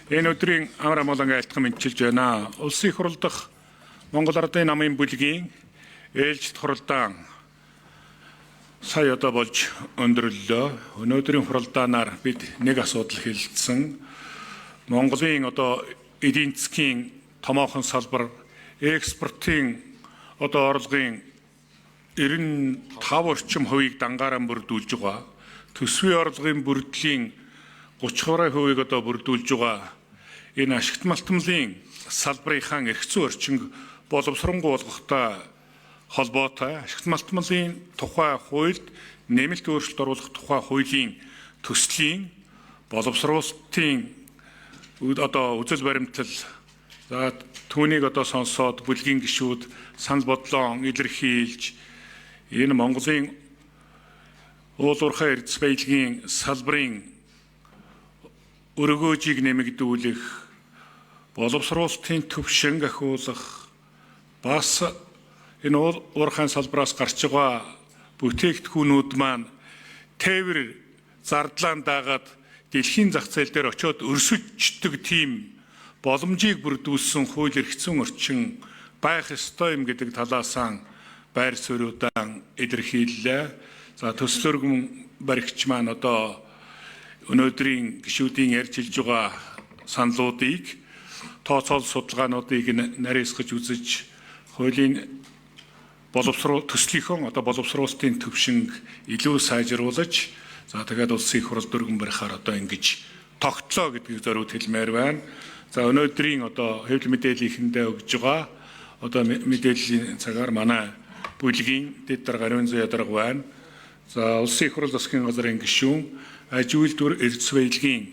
Энэ өдрийн амар амгалан айлтган мэдчилж байна. Улсын их хурал дахь Монгол Ардын намын бүлгийн ээлжит хуралдаан сая одоо болж өндөрлөлөө. Өнөөдрийн хуралдаанаар бид нэг асуудал хэлэлцсэн. Монголын одоо эдийн засгийн томоохон салбар экспортын одоо орлогын 95 орчим хувийг дангаараа бүрдүүлж байгаа. Төсвийн орлогын бүрдлийн 30% хувийг одоо бүрдүүлж байгаа. Энэ ашигт малтмалын салбарынхаа эрх зүйн орчинг боловсронгуй болгохтой холбоотой ашигт малтмалын тухай хуульд нэмэлт өөрчлөлт оруулах тухай хуулийн төслийн боловсруулалтын одоо үзэл баримтлал, за түүнийг одоо сонсоод бүлгийн гишүүд санал бодлоо илэрхийлж энэ Монголын уул уурхай эрдэс баялагын салбарын өргөөжийг нэмэгдүүлэх, боловсруулалтын төвшинг ахиулах, бас энэ уул уурхайн салбараас гарч байгаа бүтээгдэхүүнүүд маань тээвэр зардлаан дагаад дэлхийн зах зээл дээр очиод өрсөждөг тийм боломжийг бүрдүүлсэн хууль эрх зүйн орчин байх ёстой юм гэдэг талаасаа байр суурьудаа илэрхийллээ. За төсөл өргөн баригч маань одоо өнөөдрийн гишүүдийн ярьж хэлж байгаа саналуудыг тооцоол судалгаануудыг нарийсгаж үзэж хуулийн боловсруул төслийнхөө одоо боловсруулалтын төвшинг илүү сайжруулж, за тэгээд улсын их хурал дөргөн барихаар одоо ингэж тогтлоо гэдгийг зориуд хэлмээр байна. За өнөөдрийн одоо хэвлэл мэдээллийнхэндээ өгж байгаа одоо мэдээллийн цагаар манай бүлгийн дэд дарга Ариун зүйн ядарга байна. За улсын их хурал засгийн газрын гишүүн аж үйлдвэр эрдэс баялагын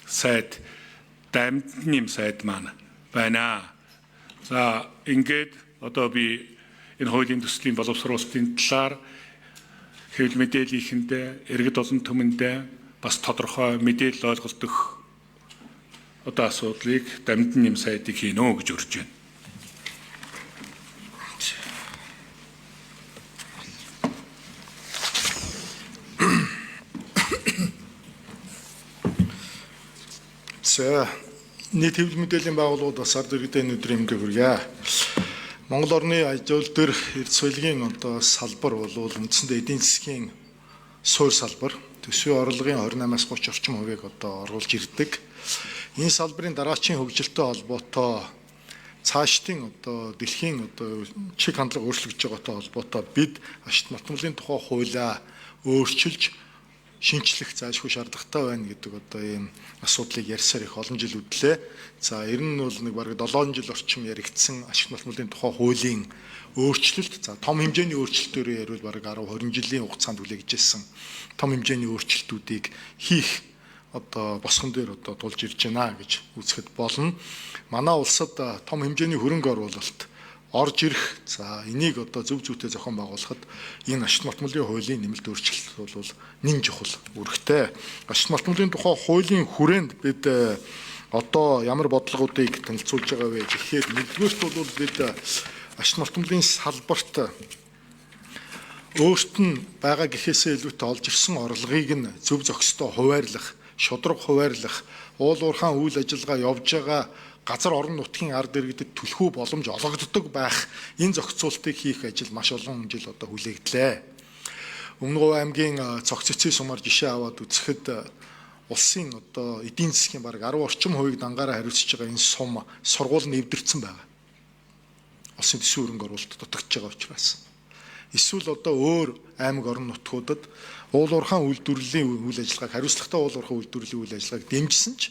сайд Дамдны сайд маань байна. За ингээд одоо би энэ хуулийн төслийн боловсруулалтын талаар хэвлэл мэдээллийнхэндээ иргэд олон түмэндээ бас тодорхой мэдээлэл ойлголт өгөх одоо асуудлыг Дамдны сайдыг хийнө гэж урьж байна. За нийт хэвлэл мэдээллийн байгууллагууд бас ард иргэдийн өдрийн мэндийг хүргье. Монгол орны аж үйлдвэр эрдэс баялагын одоо салбар бол үндсэндээ эдийн засгийн суурь салбар. Төсвийн орлогын 28-аас 30 орчим хувийг одоо оруулж ирдэг. Энэ салбарын дараачийн хөгжилтэй холбоотой цаашдын одоо дэлхийн одоо чиг хандлага өөрчлөгдөж байгаатай холбоотой бид ашигт малтмалын тухай хуулиа өөрчилж шинчлэх зайлшгүй шаардлагатай байна гэдэг одоо ийм асуудлыг ярьсаар их олон жил үдлээ. За ер нь бол нэг бараг 7 жил орчим яригдсан ашигт малтмалын тухай хуулийн өөрчлөлт, за том хэмжээний өөрчлөлтөөр ярил бараг 10 20 жилийн хугацаанд хүлээгдсэн том хэмжээний өөрчлөлтүүдийг хийх одоо босгон дээр одоо тулж ирж байна гэж үзэхэд болно. Манай улсад том хэмжээний хөрөнгө оруулалт орж ирэх, за энийг одоо зөв зүйтэй зохион байгуулахад энэ ашигт малтмалын хуулийн нэмэлт өөрчлөлт бол нэн чухал үүрэгтэй. Ашигт малтмалын тухай хуулийн хүрээнд бид одоо ямар бодлогоудыг танилцуулж байгаа вэ гэхээр нэгдүгээрт бол бид ашигт малтмалын салбарт өөрт нь байгаа гэхээсээ илүүтэй олж ирсэн орлогыг нь зөв зохистой хуваарлах, шударга хуваарлах, уул уурхайн үйл ажиллагаа явж байгаа газар орон нутгийн ард иргэдэд түлхүү боломж олгогддог байх энэ зохицуултыг хийх ажил маш олон жил одоо хүлээгдлээ. Өмнө Говь аймгийн цогц цэцгийн сумаар жишээ аваад үзэхэд улсын одоо эдийн засгийн бараг 10 орчим хувийг дангаараа хариуцж байгаа энэ сум сургууль нь эвдэрсэн байгаа. Улсын төсвийн хөрөнгө оруулалт дутагдж байгаа учраас. Эсвэл одоо өөр аймаг орон нутгуудад уул уурхайн үйлдвэрлэлийн үйл ажиллагааг хариуцлагатай уул уурхайн үйлдвэрлэлийн үйл ажиллагааг дэмжсэн ч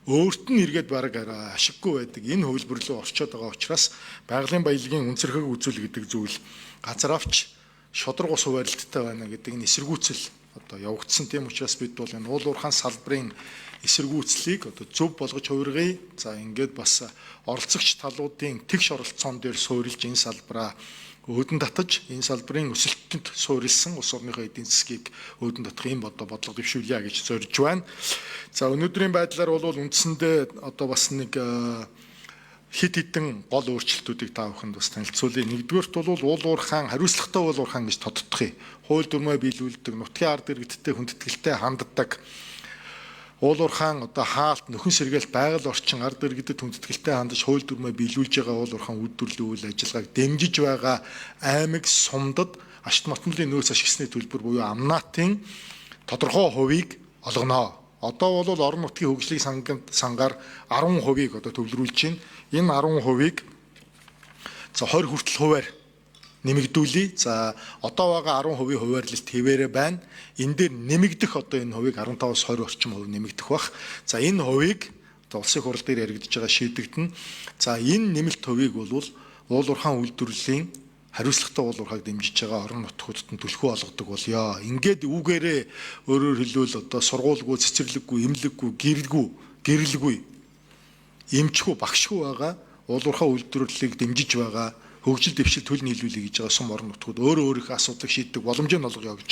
өөрт нь эргээд бараг ашиггүй байдаг энэ хувилбар руу орчоод байгаа учраас байгалийн баялагын үнцэрхэг үзүүл гэдэг зүйл газар авч шударга ус хуваарлттай байна гэдэг энэ эсэргүүцэл одоо явагдсан. Тийм учраас бид бол энэ уул уурхайн салбарын эсэргүүцлийг одоо зөв болгож хувиргая. За ингээд бас оролцогч талуудын тэгш оролцоон дээр суурилж энэ салбараа өөдөн татаж энэ салбарын өсөлтөнд суурилсан улс орныхоо эдийн засгийг өөдөн татах юм одоо бодлого дэвшүүлье гэж зорж байна. За өнөөдрийн байдлаар бол үндсэндээ одоо бас нэг хит хитэн гол өөрчлөлтүүдийг та бүхэнд бас танилцуулъя. Нэгдүгээрт бол уул уурхайн хариуцлагатай уул уурхайн гэж тодтох юм. Хууль дүрмээ биелүүлдэг, нутгийн ард иргэдтэй хүндэтгэлтэй ханддаг, Уул уурхаан одоо хаалт, нөхөн сэргээл, байгаль орчин, ард иргэдэд хүндэтгэлтэй хандаж хууль дүрмээ биелүүлж байгаа уул уурхаан үйлдвэрлэлийн үйл ажиллагааг дэмжиж байгаа аймаг сумдад ашигт матмлын нөөц ашигсны төлбөр буюу амнатын тодорхой хувийг олгоно. Одоо бол орон нутгийн хөгжлийг сангаар 10%-ийг одоо төвлөрүүлж байна. Энэ 10%-ийг за 20 хүртэл хувиар нэмэгдүүлье. За одоо байгаа 10% хуваарлалт хэвээрээ байна. Энэ дээр нэмэгдэх одоо энэ хувийг 15-аас 20 орчим хувь нэмэгдэх бах. За энэ хувийг одоо улсын хурал дээр яригдж байгаа шийдэгдэнэ. За энэ нэмэлт хувийг бол уул уурхаан үйлдвэрлэлийн хариуцлагатай уул уурхайг дэмжиж байгаа орон нутгуудад нь түлхүү олгодог болёо. Ингээд үүгээрээ өөрөөр хэлбэл одоо сургуулгүй, цэцэрлэггүй, эмнэлэггүй, гэрэлгүй, эмчгүй, багшгүй байгаа уул уурхаан үйлдвэрлэлийг дэмжиж байгаа хөгжил дэвшил төл нийлүүлэе гэж байгаа сум орон нутгууд өөрөө өөрийнхөө асуудлыг шийддэг боломжийг олгоё гэж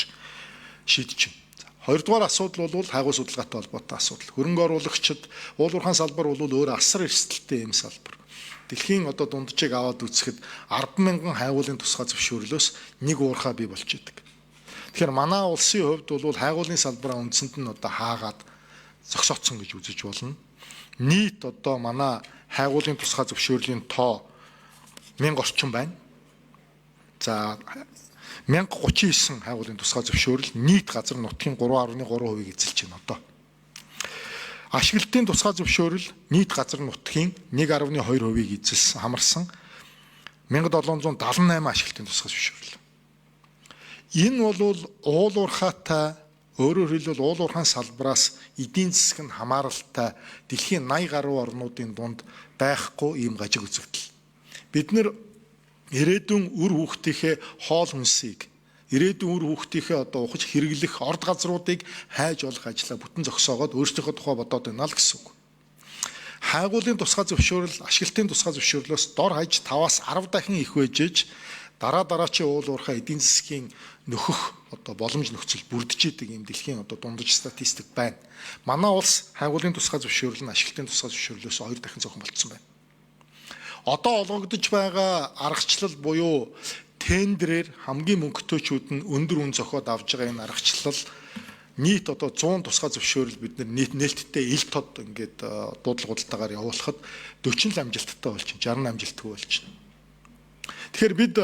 шийдэж байна. Хоёрдугаар асуудал бол хайгуу судалгаатай холбоотой асуудал. Хөрөнгө оруулагчид уул уурхаан салбар бол өөр асар эрсдэлтэй юм салбар. Дэлхийн одоо дунджийг аваад үзэхэд 10,000 хайгуулын тусгай зөвшөөрлөөс нэг уурхай бий болж идэг. Тэгэхээр манай улсын хувьд бол хайгуулын салбараа үндсэнд нь одоо хаагаад зогсооцсон гэж үзэж болно. Нийт одоо манай хайгуулын тусгай зөвшөөрлийн тоо 1000 орчим байна. За 1039 хайгуулын тусгай зөвшөөрөл нийт газар нутгийн 3.3%-ийг эзэлж байна одоо. Ашиглалтын тусгай зөвшөөрөл нийт газар нутгийн 1.2%-ийг эзэлсэн хамарсан 1778 ашиглалтын тусгай зөвшөөрөл. Энэ бол уул уурхаатай, өөрөөр хэлбэл уул уурхаан салбараас эдийн засаг нь хамааралтай дэлхийн 80 гаруй орнуудын дунд байхгүй ийм гажиг үзэгдэл. Бид нэр ирээдүйн үр хүүхдийнхээ хоол хүнсийг, ирээдүйн үр хүүхдийнхээ одоо ухаж хэрэглэх орд газруудыг хайж олох ажлаа бүтэн зогсоогоод өөрсдийнхөө тухай бодоод байна л гэсэн үг. Хайгуулын тусгай зөвшөөрөл, ашиглалтын тусгай зөвшөөрлөөс дор хаяж 5-аас 10 дахин их байжээж дараа дараачийн уул уурхай эдийн засгийн нөхөх одоо боломж нөхцөл бүрдэж идэг юм дэлхийн одоо дундаж статистик байна. Манай улс хайгуулын тусгай зөвшөөрөл нь ашиглалтын тусгай зөвшөөрлөөс 2 дахин цөөхөн болцсон байна. Одоо олгогдож байгаа аргачлал буюу тендерээр хамгийн мөнгөтэйчүүд нь өндөр үн зохиод авж байгаа энэ аргачлал нийт одоо 100 тусгай зөвшөөрөл бид нар нээлттэй ил тод ингээд дуудлага худалдаагаар явуулахад 40 л амжилттай болчихно, 60 амжилтгүй болчихно. Тэгэхээр бид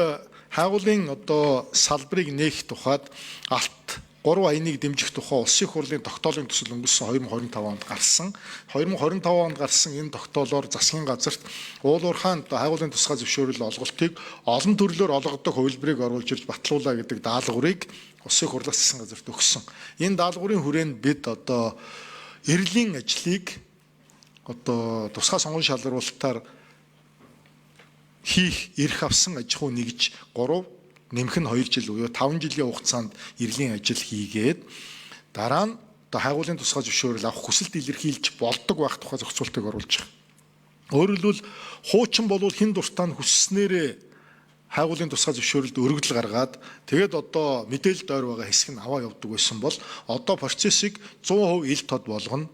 хайгуулын одоо салбарыг нээх тухайд алт 3 аяныг дэмжих тухай улсын хурлын тогтоолын төсөл өнгөрсөн 2025 онд гарсан. 2025 онд гарсан энэ тогтоолоор засгийн газарт уул уурхаан хайгуулын тусгай зөвшөөрөл олголтыг олон төрлөөр олгодог хувилбарыг оруулж ирж батлуулаа гэдэг даалгаврыг улсын хурлаас засгийн газарт өгсөн. Энэ даалгаврын хүрээнд бид одоо эрлийн ажлыг одоо тусгай сонгон шалруулалтаар хийх эрх авсан аж ахуй нэгж 3 нэмэх нь 2 жил буюу 5 жилийн хугацаанд эрлийн ажил хийгээд дараа нь одоо хайгуулын тусгай зөвшөөрөл авах хүсэлт илэрхийлж болдог байх тухай зохицуултыг оруулж байгаа. Өөрөөр хэлбэл хуучин болвол хэн дуртай нь хүсснээрээ хайгуулын тусгай зөвшөөрөлд өргөдөл гаргаад тэгээд одоо мэдээлэл дойр байгаа хэсэг нь аваа явдаг байсан бол одоо процессыг 100% ил тод болгоно.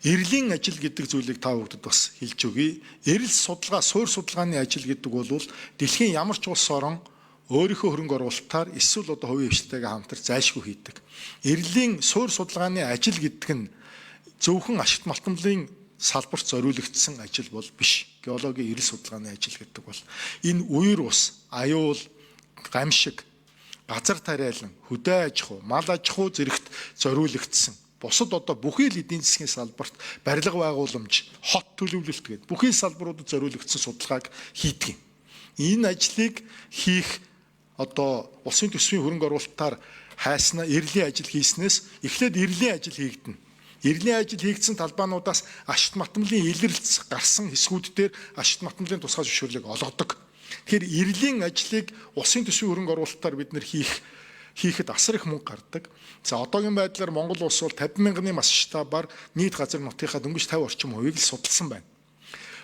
Эрлийн ажил гэдэг зүйлийг та бүгдэд бас хэлж өгье. Эрэл судалгаа, суурь судалгааны ажил гэдэг бол дэлхийн ямар ч улс орон өөрийнхөө хөрөнгө оруулалтаар эсвэл одоо хувийн хвшилтэйгээ хамтар зайлшгүй хийдэг. Эрлийн суурь судалгааны ажил гэдэг нь зөвхөн ашигт малтамлын салбарт зориулагдсан ажил бол биш. Геологийн эрэл судалгааны ажил гэдэг бол энэ үер ус, аюул, гамшиг, газар тариалан, хөдөө аж ахуй, мал аж ахуй зэрэгт зориулагдсан. Бусад одоо бүхий л эдийн засгийн салбарт барилга байгууламж, хот төлөвлөлт гэдэг бүхий салбаруудад зориулагдсан судалгааг хийдэг юм. Энэ ажлыг хийх одоо улсын төсвийн хөрөнгө оруулалтаар хайснаа эрлийн ажил хийснээс эхлээд эрлийн ажил хийгдэнэ. Эрлийн ажил хийгдсэн талбайнуудаас ашигт матмлын илэрлц гарсан хэсгүүд дээр ашигт матмлын тусгай зөвшөөрлийг олгодог. Тэгэхээр эрлийн ажлыг улсын төсвийн хөрөнгө оруулалтаар бид нэр хийхэд асар их мөнгө гардаг. За одоогийн байдлаар Монгол улс бол 50 мянганы масштабаар нийт газар нутгийнхаа дөнгөж 50 орчим хувийг л судалсан байна.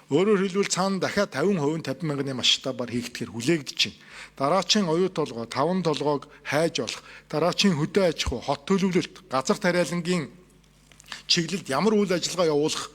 Өөрөөр хэлбэл цаана дахиад 50% 50 мянганы масштабаар хийгдэхээр хүлээгдэж байна. Дараачийн оюу толгой, таван толгойг хайж олох, дараачийн хөдөө аж ахуй, хот төлөвлөлт, газар тариалангийн чиглэлд ямар үйл ажиллагаа явуулах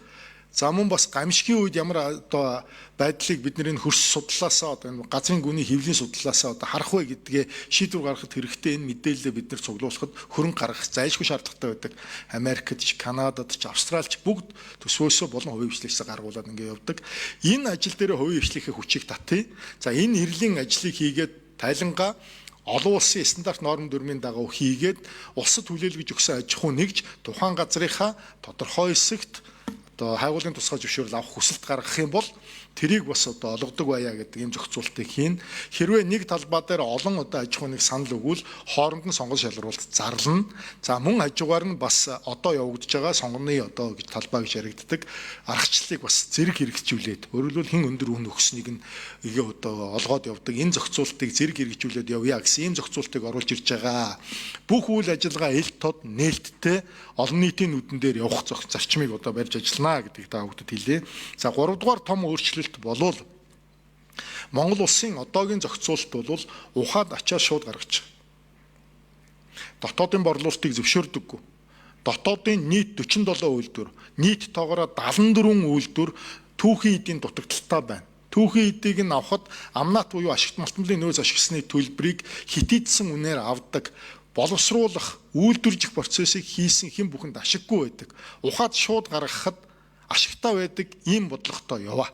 За мөн бас гамшигын үед ямар одоо байдлыг бид нэр энэ хөрс судлаасаа одоо энэ газрын гүний хэвлийн судлаасаа одоо харах вэ гэдгээ шийдвэр гаргахад хэрэгтэй энэ мэдээлэлээ бид нар цуглуулахад хөрөнгө гаргах зайлшгүй шаардлагатай байдаг. Америкт ч, Канадад ч, Австралич бүгд төсвөөсөө болон хувийн хвшлээсээ гаргуулад ингэ явдаг. Энэ ажил дээр хувийн хвшлийнхээ хүчийг татъя. За энэ эрлийн ажлыг хийгээд тайлангаа олон улсын стандарт норм дүрмийн дагуу хийгээд улсад хүлээлгэж өгсөн аж ахуй нэгж тухайн газрынхаа тодорхой хэсэгт одоо хайгуулын тусгай зөвшөөрөл авах хүсэлт гаргах юм бол тэрийг бас одоо олгодог байя гэдэг ийм зохицуултыг хийн. Хэрвээ нэг талбай дээр олон одоо аж ахуйныг санал өгвөл хооронд нь сонгон шалруулалт зарлана. За мөн хажуугаар нь бас одоо явагдаж байгаа сонгоны одоо гэж талбай гэж яригддаг аргачлалыг бас зэрэг хэрэгжүүлээд, өөрөөр хэлбэл хэн өндөр үн өгснийг нь ингээ одоо олгоод явдаг энэ зохицуултыг зэрэг хэрэгжүүлээд явъя гэсэн ийм зохицуултыг оруулж ирж байгаа. Бүх үйл ажиллагаа эл тод нээлттэй олон нийтийн нүдэн дээр явах зарчмыг одоо барьж ажиллана гэдгийг та бүхэнд хэлье. За 3 дугаар том өөрчлөлт болвол Монгол улсын одоогийн зохицуулалт бол ухаад ачаа шууд гаргаж байгаа. Дотоодын борлуулалтыг зөвшөөрдөггүй. Дотоодын нийт 47 үйлдвэр, нийт тоогоороо 74 үйлдвэр түүхийн эдийн дутагдaltaй байна. Түүхийн эдийг нь авахад амнат буюу ашигт малтмлын нөөц ашигласны төлбөрийг хитийдсэн үнээр авдаг. Боловсруулах, үйлдвэрлэх процессыг хийсэн хэн бүхэнд ашиггүй байдаг. Ухаад шууд гаргахад ашигтай байдаг ийм бодлоготой яваа.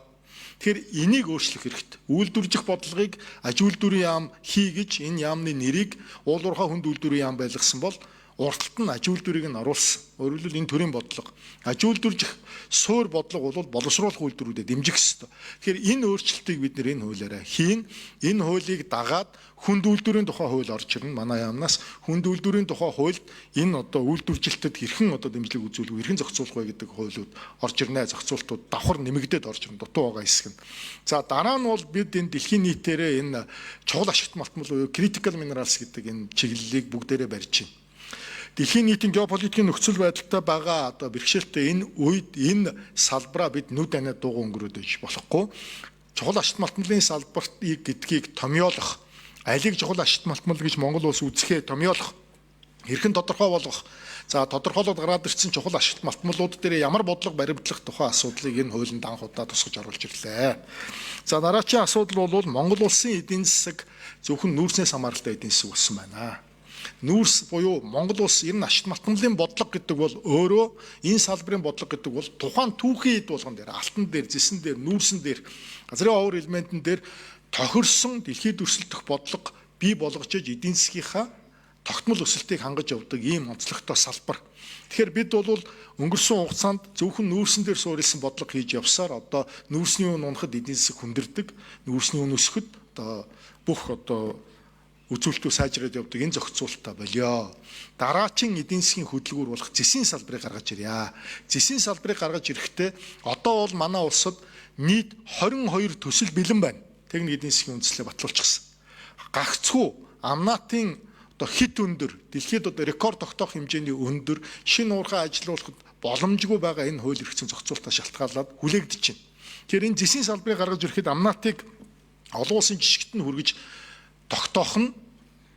Тэгэхээр энийг өөрчлөх хэрэгтэй. Үйлдвэрлэх бодлогыг аж үйлдвэрийн яам хий гэж энэ яамны нэрийг уулуурхай хүнд үйлдвэрийн яам байлгасан бол урталт нь аж үйлдвэрийг нь оруулсан. Өөрөөр хэлбэл энэ төрийн бодлого. Аж үйлдвэрлэх суур бодлого бол боловсруулах үйлдвэрүүдэд дэмжих ёстой. Тэгэхээр энэ өөрчлөлтийг бид нэр энэ хуулиараа хийн. Энэ хуулийг дагаад хүнд үйлдвэрийн тухай хууль орж ирнэ. Манай яамнаас хүнд үйлдвэрийн тухай хуульд энэ одоо үйлдвэржилтэд хэрхэн одоо дэмжлэг үзүүлэх вэ, хэрхэн зохицуулах вэ гэдэг хуулиуд орж ирнэ. Зохицуултууд давхар нэмэгдээд орж ирнэ. Дутуу байгаа хэсэг нь. За дараа нь бол бид энэ дэлхийн нийтээрээ энэ чухал ашигт малтмал буюу critical minerals гэдэг энэ чиглэлийг бүгдээрээ барьж байна. Дэлхийн нийтийн геополитикийн нөхцөл байдалтай байгаа одоо бэрхшээлтэй энэ үед энэ салбараа бид нүд анаа дуугүй өнгөрөөд байж болохгүй. Чухал ашигт малтмалын салбарт гэдгийг томьёолох, алийг чухал ашигт малтмал гэж Монгол улс үзэхээ томьёолох, хэрхэн тодорхой болгох, за тодорхойлоод гараад ирсэн чухал ашигт малтмалууд дээр ямар бодлого баримтлах тухай асуудлыг энэ хуулинд анх удаа тусгаж оруулж ирлээ. За дараагийн асуудал бол Монгол улсын эдийн засаг зөвхөн нүүрснээс хамааралтай эдийн засаг болсон байна. Нүүрс буюу Монгол улс ер нь ашигт малтмалын бодлого гэдэг бол өөрөө энэ салбарын бодлого гэдэг бол тухайн түүхийн эд болгон дээр, алтан дээр, зэсэн дээр, нүүрсэн дээр, газрын овор элементэн дээр тохирсон дэлхийд өрсөлдөх бодлого бий болгож эдийн засгийнхаа тогтмол өсөлтийг хангаж явдаг ийм онцлогтой салбар. Тэгэхээр бид бол өнгөрсөн хугацаанд зөвхөн нүүрсэн дээр суурилсан бодлого хийж явсаар одоо нүүрсний үн унахад эдийн засаг хүндэрдэг, нүүрсний үн өсөхөд одоо бүх одоо үзүүлэлтүүд сайжраад явдаг энэ зохицуултаа болио. Дараачин эдийн засгийн хөдөлгүүр болох зэсийн салбарыг гаргаж ирье. Зэсийн салбарыг гаргаж ирэхдээ одоо бол манай улсад нийт 22 төсөл бэлэн байна. Техник эдийн засгийн үндслээ батлуулчихсан. Гагцхүү амнатын одоо хит өндөр, дэлхийд одоо рекорд тогтоох хэмжээний өндөр шинэ уурхай ажилуулахад боломжгүй байгаа энэ хууль эрх зүйн зохицуултаас шалтгаалаад хүлээгдэж байна. Тэгэхээр энэ зэсийн салбарыг гаргаж ирэхэд амнатыг олон улсын жишгт нь хүргэж тогтоох нь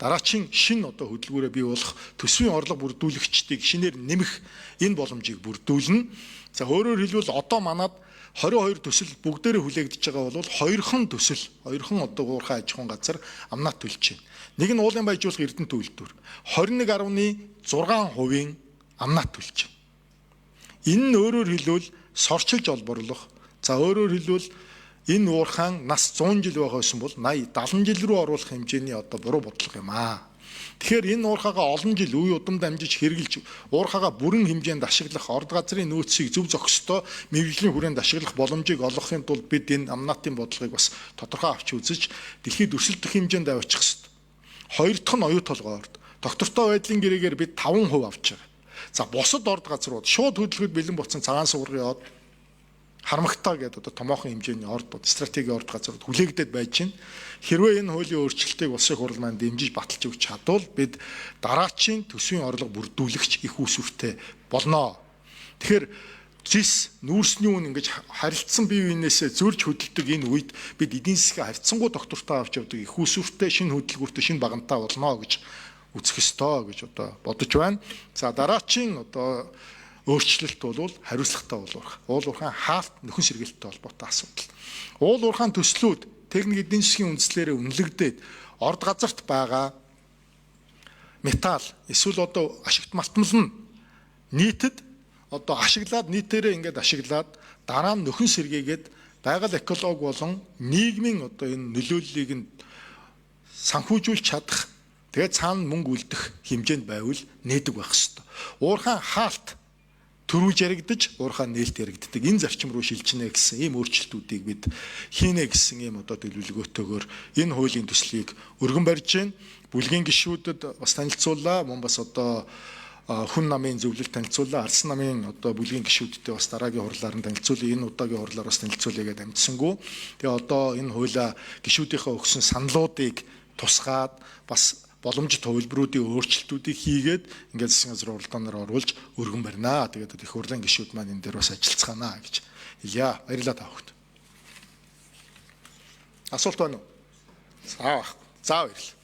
дараачин шинэ одоо хөдөлгүүрээ бий болох төсвийн орлого бүрдүүлэгчдийг шинээр нэмэх энэ боломжийг бүрдүүлнэ. За өөрөөр хэлбэл одоо манад 22 төсөл бүгдээрээ хүлээгдэж байгаа бол 2хан төсөл, 2хан одоо уурхай аж ахуйн газар амнат төлж байна. Нэг нь уулын баяжуулах Эрдэнэт үйлдвэр 21.6% амнат төлж байна. Энэ нь өөрөөр хэлбэл сорчилж олборлох. За өөрөөр хэлбэл энэ уурхаан нас 100 жил байх байсан бол 80 70 жил рүү оруулах хэмжээний одоо буруу бодлого юм аа. Тэгэхээр энэ уурхаагаа олон жил үе удам дамжиж хэрэгжилж уурхаагаа бүрэн хэмжээнд ашиглах, орд газрын нөөцийг зөв зохистой мэргэжлийн хүрээнд ашиглах боломжийг олгохын тулд бид энэ амнатын бодлогыг бас тодорхой авч үзэж дэлхийд өрсөлдөх хэмжээнд аваачих ёстой. Хоёр дахь нь оюу толгой орд. Доктортой байдлын гэрээгээр бид 5% авч байгаа. За бусад орд газрууд шууд хөдөлгөхөд бэлэн болсон цагаан суврын од харамгтай гэдэг одоо томоохон хэмжээний ордууд, стратегийн орд газрууд хүлээгдээд байж байна. Хэрвээ энэ хуулийн өөрчлөлтийг улсын хурал маань дэмжиж баталж өгч чадвал бид дараачийн төсвийн орлого бүрдүүлэгч их үүсвэртэй болно. Тэгэхээр зис нүүрсний үн ингэж харилцсан бие биенээсээ зөрж хөдөлдөг энэ үед бид эдийн засгийн харьцангуй доктортой авч явдаг их үүсвэртэй шинэ хөдөлгүүртэй шинэ багантай болно гэж үзэх ёстой гэж одоо бодож байна. За дараачийн одоо өөрчлөлт бол хариуцлагатай уулуурхай. Уулуурхайн хаалт нөхөн сэргийлттэй холбоотой асуудал. Уулуурхайн төслүүд техник эдийн засгийн үндслээрээ үнэлэгдээд орд газарт байгаа металл эсвэл одоо ашигт малтмал нь нийтэд одоо ашиглаад нийтээрээ ингээд ашиглаад дараа нь нөхөн сэргээгээд байгаль экологи болон нийгмийн одоо энэ нөлөөллийг нь санхүүжүүлж чадах, тэгээд цаана мөнгө үлдэх хэмжээнд байвал нээдэг байх ёстой. Уурхайн хаалт төрүүлж яригдаж, уурхай нээлт яригддаг. Энэ зарчим руу шилжинэ гэсэн ийм өөрчлөлтүүдийг бид хийнэ гэсэн ийм одоо төлөвлөгөөтэйгээр энэ хуулийн төслийг өргөн барьж байна. Бүлгийн гишүүдэд бас танилцууллаа. Мөн бас одоо хүн намын зөвлөлт танилцууллаа. Арсан намын одоо бүлгийн гишүүдтэй бас дараагийн хурлаар нь танилцуулъя. Энэ удаагийн хурлаар бас танилцуулъя гэдээ амжсангүй. Тэгээ одоо энэ хуулиа гишүүдийнхээ өгсөн саналуудыг тусгаад бас боломжит хувилбаруудын өөрчлөлтүүдийг хийгээд ингээд засгийн газрын уралдаанаар оруулж өргөн барина. Тэгээд их хурлын гишүүд маань энэ дээр бас ажиллацгаана гэж хэлье. Баярлалаа та бүхэнд. Асуулт байна уу? За, баярлалаа.